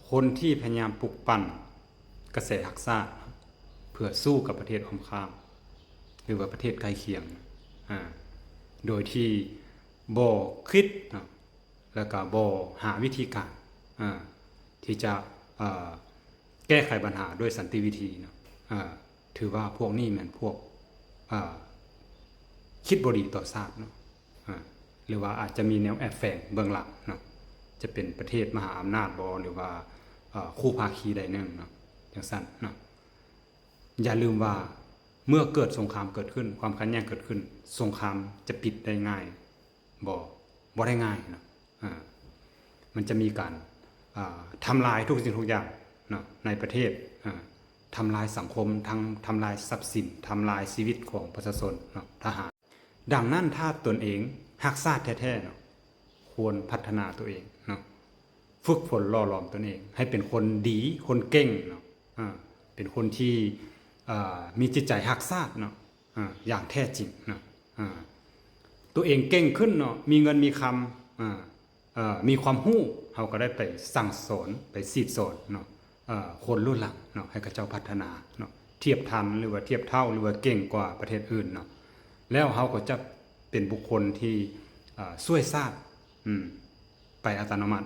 ຄົນທີ່ພະຍາຍາມປຸກປັ່ນກະແສຮັກຊາດ ເພື່ອສູ້ກັບປະເທດອ້ອມຂ້າງ ຫຼືວ່າປະເທດໃກ້ຄຽງ ອາ ໂດຍທີ່ບໍ່ຄິດເນາະ ແລ້ວກໍບໍ່ຫາວິທີການ ອາ ທີ່ຈະ ເອີ ແກ້ໄຂບັນຫາດ້ວຍສັນຕິວິທີເນາະ ອາ ຖືວ່າພວກນີ້ແມ່ນພວກ ອາ ຄິດບໍ່ດີຕໍ່ຊາດເນາະ ອາ ຫຼືວ່າອາດຈະມີແນວແອບແຝງເບື້ອງຫຼັງເນາະ ຈະເປັນປະເທດມະຫາອຳນາດບໍ ຫຼືວ່າ ເອີ ຄູ່ພາຄີໃດໜຶ່ງເນາະ ຈັ່ງຊັ້ນເນາະ. ຢ່າລືມວ່າເມື່ອເກີດສົງຄາມເກີດຂຶ້ນ ຄວາມຂັດແຍ່ງເກີດຂຶ້ນ ສົງຄາມຈະປິດໄດ້ງ່າຍບໍ? ບໍ່ໄດ້ງ່າຍເນາະ ອາ ມັນຈະມີການ ອາ ທຳລາຍທຸກສິ່ງທຸກຢ່າງເນາະ ໃນປະເທດ ອາ ທຳລາຍສັງຄົມ ທັງທຳລາຍຊັບສິນ ທຳລາຍຊີວິດຂອງປະຊາຊົນເນາະ ທະຫານ. ດັ່ງນັ້ນ ຖ້າຕົນເອງຮັກຊາດແທ້ໆເນາະ ຄວນພັດທະນາຕົວເອງເນາະ ຝຶກຝົນຫຼໍ່ຫຼອມຕົນເອງໃຫ້ເປັນຄົນດີ ຄົນເກັ່ງເນາະ ອາ ເປັນຄົນທີ່ ເອີ ມີຈິດໃຈຮັກຊາດເນາະ ອາ ຢ່າງແທ້ຈິງເນາະ ອາ ຕົວເອງເກັ່ງຂຶ້ນເນາະ ມີເງິນມີຄຳ ອາ ເອີ ມີຄວາມຮູ້ ເຮົາກໍໄດ້ໄປສັ່ງສອນ ໄປສີດສອນເນາະ ເອີ ຄົນລຸ້ນຫຼັງເນາະ ໃຫ້ເຂົາເຈົ້າພັດທະນາເນາະ ທຽບທັນ ຫຼືວ່າທຽບເທົ່າ ຫຼືວ່າເກັ່ງກວ່າປະເທດອື່ນເນາະ ແລ້ວເຮົາກໍຈະເປັນບຸກຄົນທີ່ ເອີ ຊ່ວຍຊາດ ອາ ໄປອັດຕະໂນມັດ